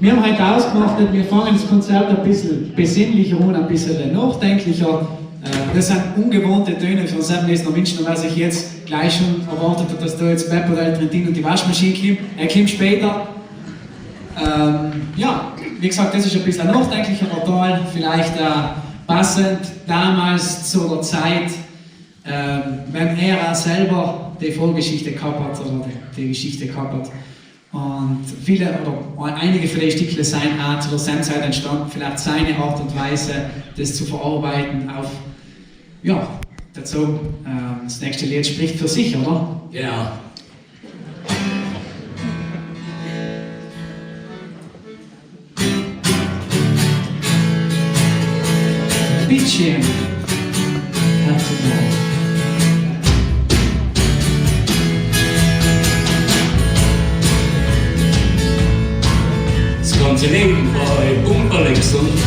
Wir haben heute ausgemacht, wir fangen das Konzert ein bisschen besinnlicher an, ein bisschen nachdenklicher. Das sind ungewohnte Töne für Sam Lesner München, wer sich jetzt gleich schon erwartet hat, dass da jetzt Beppo del Trentino und die Waschmaschine kommt. Er kommt später. Ja, wie gesagt, das ist ein bisschen ein nachdenklicherer Teil, vielleicht passend damals zu der Zeit, wenn er auch selber die Vorgeschichte gehabt hat oder die Geschichte gehabt hat. Und viele oder einige von den Stückchen sind auch zu der Zeit entstanden, vielleicht seine Art und Weise, das zu verarbeiten auf, ja, dazu, das nächste Lied spricht für sich, oder? Genau. Bittschön, herzlich willkommen. Das ganze Leben war ich pumperlich und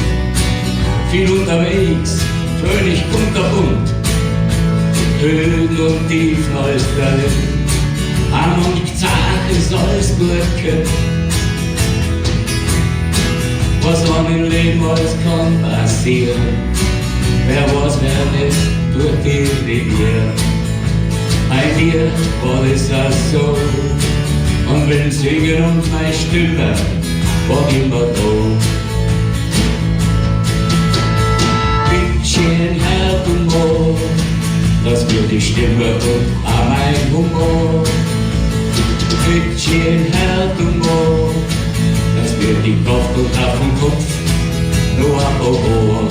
viel unterwegs, fröhlich kunterbunt. Höhen und Tiefen alles erlebt, an und Zach ist alles gut gehört. Was an im Leben alles kann passieren, wer weiß, wer das tut die Revier. Bei mir war es auch so, und will singen und meine Stimme war immer da. Bittchen, Herr Humor, das wird die Stimme und auch mein Humor. Bittchen, Herr Humor, das wird die Kraft und auch vom Kopf nur ein Ohr.